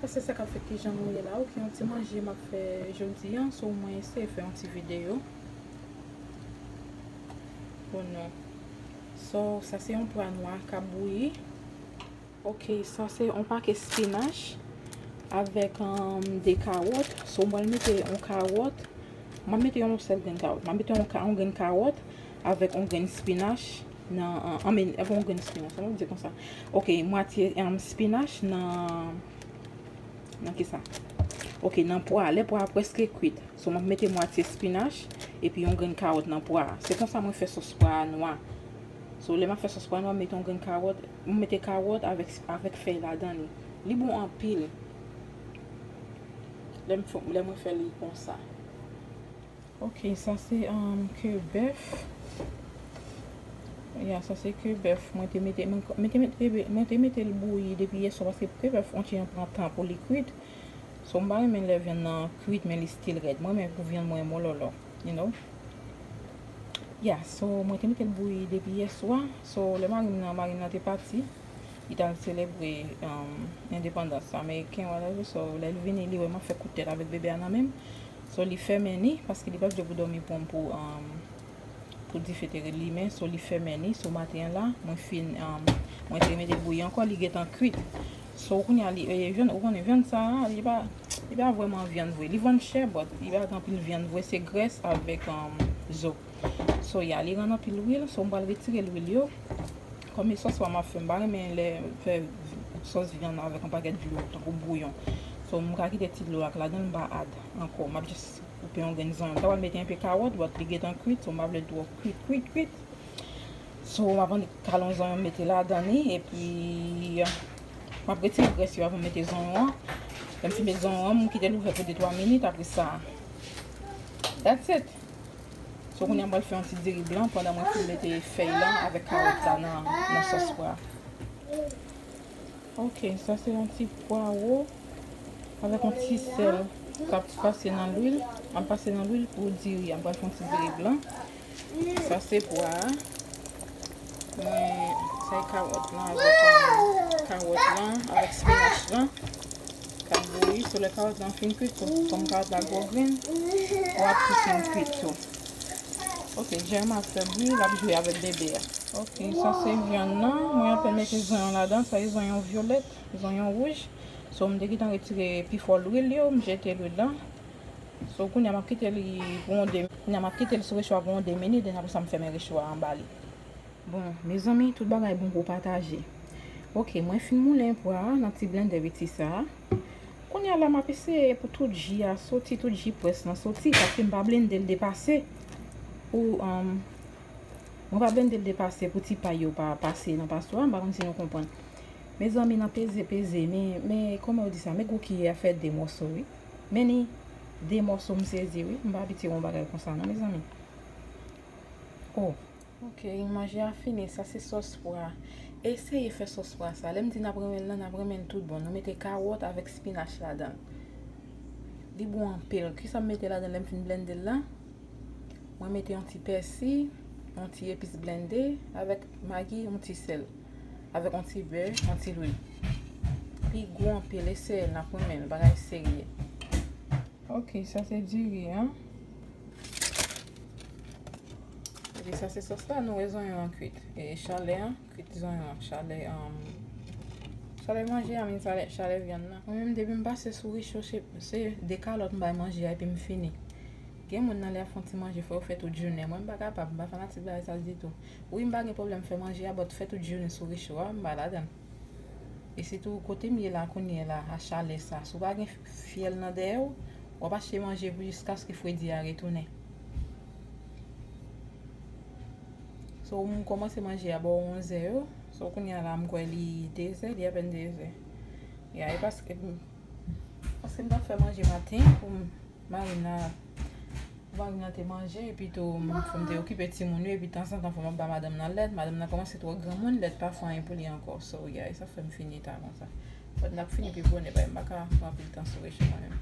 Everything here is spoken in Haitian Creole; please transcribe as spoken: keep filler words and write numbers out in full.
Sa se sa k ap fèt, kijan nou ye la. Ok, yon ti manje m ap fè jodi a. So, mwen eseye fè yon ti videyo pou nou. So, sa se yon pwa nwa k ap bouyi. Ok, sa se yon pakèt spinach avèk, um, de kawòt. So, mwen mete yon kawòt. Mwen mete yon sèl grenn kawòt. Mwen mete yon, ka- yon grenn kawòt avèk yon grenn spinach nan, an, an, men, avèk yon grenn spinach. Sa mwen di konsa. Ok, mwatye, um, spinach nan, nan ki sa? Ok, nan pwa. Lè pwa a prèske kwit. So, m ap mete mwatye spinach epi yon grenn kawòt nan pwa a. Se konsa mwen fè sòs pwa a nwa. So, lè m ap fè sòs pwa a nwa, m mete yon grenn kawòt, m mete kawòt avèk, avèk fèy ladan li. Li bon anpil. Lè m fè, lè mwen fè li konsa. Ok, sa se, um, ke bèf. Ya, sa se ke bèf. Mwen te mete, mwen, mwen te mete, mwen te mete l bouyi depi yèswa paske ke bèf, on ti jan pran tan pou li kwit. So, m pa renmen lè vyann nan kwit, men li still rèd. Mwen renmen pou vyann mwen mololo, you know. Ya, so, mwen te mete l bouyi depi yèswa. So, lè mari m nan, mari m nan te pati, li t al selebre, um, endepandans ameriken, whatever. So, lè l vini, li wè m ap fè kout tèt avèk bebe a nan men m. So, li fèmen li, paske li pa vle pou dòmi pou, pou, um, pou dife te ret limen. So, li fèmen li. So, maten an la, mwen fin, um, mwen te mete l bouyi ankò, li gentan kwit. So, kounye a, li, e, vyann, ou konnen, vyann sa a, li pa, li pa vrèman vyann vre. Li vann chè, but li pa gen anpil vyann vre. Se grès avèk, um, zo. So, ya, li rann anpil lwil. So, m pral retire lwil yo. Kòm e sòs pwa m ap fè, m pa renmen lè fè sòs vyann avèk yon pakèt dlo, tankou bouyon. So, m ka kite ti dlo a k ladan l, m pa add ankò. M ap just koupe yon grenn zonyon. M ta pral mete enpe kawòt, but li gentan kwit, so m pa vle l twò kwit, kwit, kwit. So, m ap annik kale yon zonyon, m mete ladan li, epi m ap retire grès yo avan m mete zonyon an. Lè m fin mete zonyon an, m kite l ouvè pou de twa minit, apre sa, that's it. So, kounye a m pral fè yon ti diri blan pandan mwen fin mete fèy lan avèk kawòt la nan, nan sòs pwa. Ok, sa se yon ti pwawo avèk yon ti sèl k ap pase nan lwil. M ap pase nan lwil pou diri a. M pral fè yon ti diri blan. Sa se pwa a. Mwen, sa e kawòt lan avèk, um, kawòt lan avèk spinach lan k ap bouyi. So, lè kawòt lan fin kwit, kòm kawòt la gwo grenn, w ap tou fin kwit tou. Ok, jan m ap fè bouyi, l ap jwe avèk bebe a. Ok, sa se vyann nan. Mwen apèn mete zonyon ladan. Sa e zonyon vyolèt, zonyon wouj. So, m te gentan retire pifò lwil yo, m jete lwil lan. So, kounye a, m ap kite li pou yon de, kounye a, m ap kite li sou recho a pou yon de minit, then apre sa, m fèmen recho a anba li. Bon, mezanmi, tout bagay bon pou pataje. Ok, mwen fin moulen pwa a nan ti blendè piti sa a. Kounye a la, m ap eseye pou tout ji a soti, tout ji près lan soti, paske m pa blende l depase pou, um, mwen pa blende l depase pou ti pay yo pa pase nan paswa, m pa konn si nou konprann. Mezanmi, nan peze, peze, men, men, kòman yo di sa? Men gwo kiyè a fè de mòso, wi. Men ni de mòso, m sezi, wi. M pa abitye wè yon bagay konsa, non, mezanmi. Oh. Ok, manje a fini. Sa se sòs pwa. Eseye fè sòs pwa sa. Lè m di n ap renmen l lan, n ap renmen l tout bon. Nou mete kawòt avèk spinach ladan l. Li bon anpil. Kisa m mete ladan l lè m fin blende l lan? Mwen mete yon ti pèsi, yon ti epis blende, avèk magi, yon ti sèl, avèk yon ti bè, yon ti lwil. Li gou anpil, eseye l, n ap renmen l, bagay serye. Ok, sa se diri an. Epi sa se sòs la, nou wè zonyon an kwit. E chalè an, kwit zonyon an, chalè, um, chalè manje a, min chalè, chalè vyann nan. Mwen menm depi m pase sou recho, se, se de kalòt m bay manje a epi m fini. Gen moun nan lè y ap fè yon ti manje, fò yo fè tout jounen. Mwen m pa kapab, m pa fanatik bagay sa ditou. Wi, m pa gen pwoblèm fè manje a, but fè tout jounen sou recho a, m pa ladan l. E sitou kote m ye la kounye a la, a chalè sa. Si w pa gen fyèl nan dèyè w, w ap achte manje pou jiskaske fredi a retounen. So, m kòmanse manje a bò onz è yo. So, kounye a la, m kwè li de zè, li apèn de zè. Ya, e paske, paske m t ap fè manje maten pou m Mari m nan, mari m nan te manje, epi tou, m, fò m te okipe timoun yo, epi tanzantan, fò m ap ba madanm nan lèt. Madanm nan kòmanse twò granmoun, lèt pa fè anyen pou li ankò. So, yeah, e sa fè m fini ta konsa. But n ap fini pi bonè, paske m pa ka pran anpil tan sou recho mwen menm.